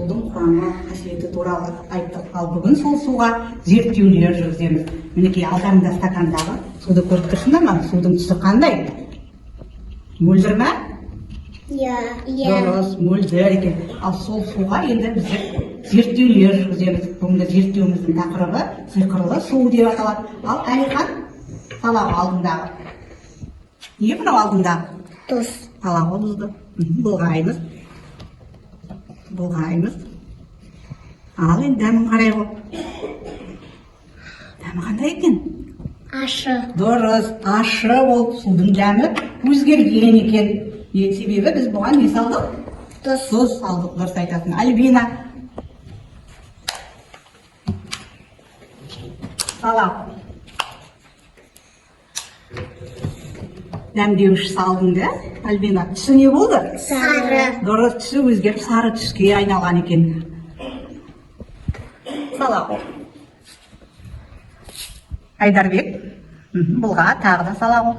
Судың құрамы, қасиеті туралы айттық. Ал бүгін сол суға зерттеулер жүргіземіз. Мінекей, алдарыңда стакандағы суды көріп тұрсыңдар ма? Судың түсі қандай? Мөлдір ма? Иә. Иә. Дұрыс, мөлдір екен. Ал сол суға енді біздер зерттеулер жүргіземіз. Бүгінгі зерттеуіміздің тақырыбы «Сиқырлы су» деп аталады. Ал Әлихан, сала алдыңдағы. Не мынау алдыңдағы? Тұз. Сала ғой тұзды. Былғаймыз. Былғаймыз. Ал енді дәмін қарай ғой. Дәмі қандай екен? Ашы. Дұрыс, ащы болып судың дәмі өзгерген екен. Не себебі? Біз бұған не салдық? Тұз. Тұз салдық, дұрыс айтасың. Альбина. Сала. Дәмдеуіш салдың да, Альбина. Түсі не болды? Сары. Дұрыс, түсі өзгеріп сары түске айналған екен. Сала ғой. Айдарбек, бұлға, тағы да сала ғой.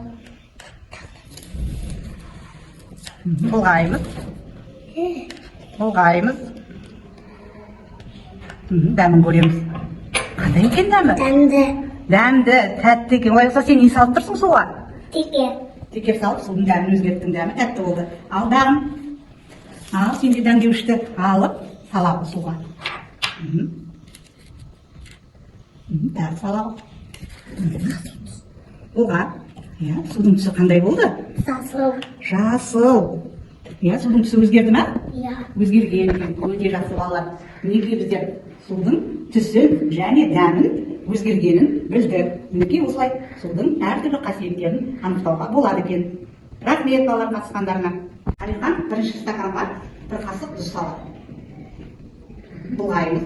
Бұлғаймыз. Бұлғаймыз. Дәмін көреміз. Қандай екен дәмі? Дәмді. Дәмді, тәтті екен. Олай болса, сен не салып тұрсың суға? Теке. Текер салып, судың дәмін өзгерттің, дәмі тәтті болды. Ал Бағым, ал сен де дәмдеуішті алып сала ғой суға. Тағы сала ғой. Бұлға. Иә, судың түсі қандай болды? Жасыл. Жасыл. Иә, судың түсі өзгерді ме? Иә. Өзгерген екен. Өте жақсы, балалар. Мінекей, біздер судың түсін және дәмін өзгергенін білдік. Мінекей, осылай судың әртүрлі қасиеттерін анықтауға болады екен. Рахмет, балалар, қатысқандарыңа. Әлихан бірінші стаканға бір қасық тұз салады. Былғаймыз.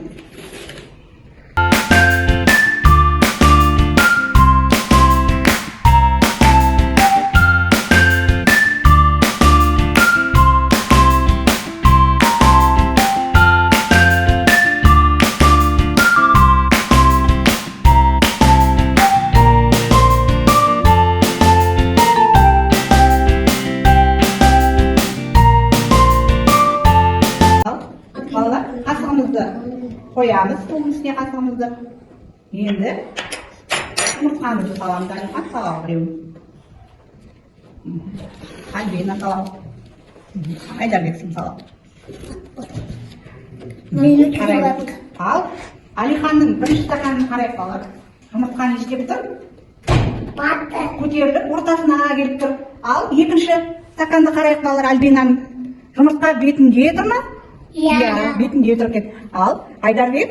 Ал, балалар, қасығымызды қоямыз столдың үстіне, қасығымызды. Енді жұмыртқамызды саламыз. Әлихан, сала біреуін. Альбина, сала. Айдарбек, сен сала. Мен. Қараймыз. Ал Әлиханның бірінші стаканын қарайық, балалар. Жұмыртқа не істеп тұр? Батты. Көтеріліп, ортасына келіп тұр. Ал екінші стаканды қарайық, балалар. Альбинаның жұмыртқа бетінде тұр ма? Иә. Бетінде тұр екен. Ал Айдарбек,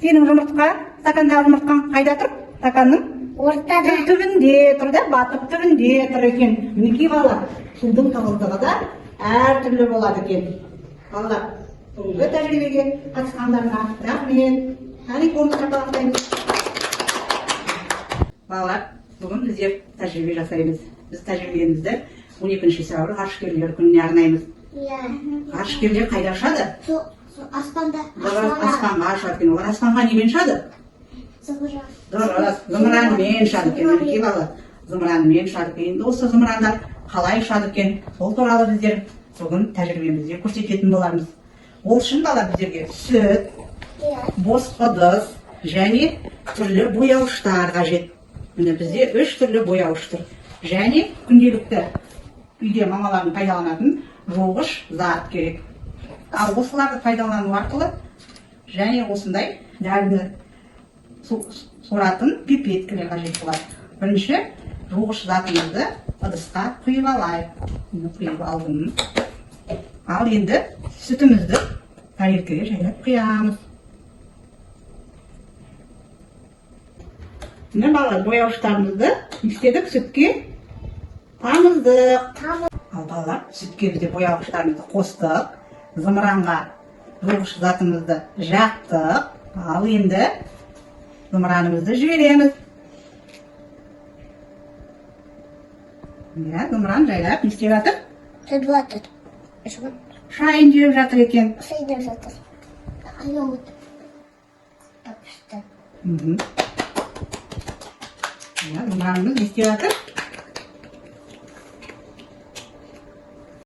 сенің жұмыртқа, стакандағы жұмыртқаң қайда тұр? Стаканның Ортада. түбінде тұр да, батып түбінде тұр екен. Мінекей, балалар, судың тығыздығы да әртүрлі болады екен. Балалар, бүгінгі тәжірибеге қатысқандарына рахмет. Кәне, қолымызды шапалақтаймыз. Балалар, бүгін біздер тәжірибе жасаймыз. Біз тәжірибемізді 12 сәуір, ғарышкерлер күніне арнаймыз. Иә. Ғарышкерлер қайда ұшады? Су аспанда. Дұрыс, аспанға ұшады екен. Олар аспанға немен ұшады? Зымыран. Дұрыс, зымыранмен ұшады екен. Мінекей, балалар, зымыранмен ұшады екен. Енді осы зымырандар қалай ұшады екен, сол туралы біздер бүгін тәжірибемізде көрсететін боламыз. Ол үшін, бала, біздерге сүт, бос ыдыс және түрлі бояуыштар қажет. Міне, бізде үш түрлі бояуыш тұр және күнделікті үйде мамалардың пайдаланатын жуғыш зат керек. Ал осыларды пайдалану арқылы және осындай дәріні соратын пипеткалер қажет болады. Бірінші жуғыш затымызды ыдысқа құйып алайық. Міне, құйып алдым. Ал енді сүтімізді тарелкаге жайлап құямыз. Міне, балалар, бояуыштарымызды не істедік? Сүтке тамыздық. Ал, балалар, сүтке бізде бояғыштарымызды қостық, зымыранға жуғыш затымызды жақтық. Ал енді зымыранымызды жібереміз. Иә, зымыран жайлап не істеп жатыр? Жеп жатыр. Шайын жеп жатыр екен. Шайын жеп жатыр. Аяқ тапышты. Иә, зымыранымыз не істеп жатыр?